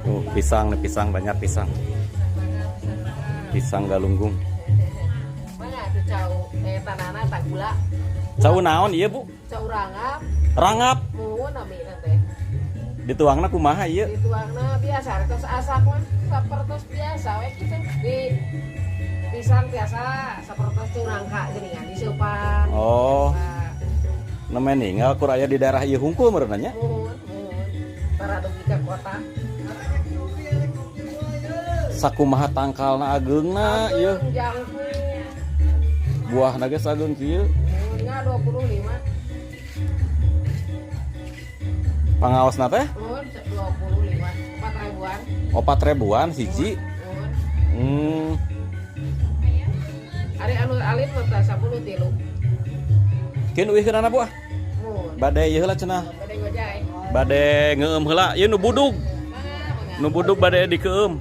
Tuh, pisang nih, pisang banyak pisang. Pisang galunggung. Mana tuh cau tanana tak gula. Cau naon ieu, Bu? Cau rangap. Rangap. Muhun namina teh. Dituangna kumaha ieu? Dituangna biasa tos asak mah sapertos biasa we kitu. Di pisang biasa sapertos cau nangka geuningan diseupan. Oh. Biasa. Namanya ninggal kur aya di daerah ieu hungkul meureun nya. Muhun, muhun. Tara dugi ka kota. Sakumaha tangkalna ageungna ieu. Ageung jangkung. Buahna ge sageung kieu. Muhun nya 25. Pangaosna teh? Muhun 25, 4 ribuan. 4 ribuan hiji. Muhun. Ari anu alit mah tah 10 tilu. Keun uihkeunana, Bu, ah. Muhun. Bade ieu heula cenah. Bade ngojay. Bade ngeueum heula. Ieu nu budug. Mangga, mangga. Nu budug bade dikeueum.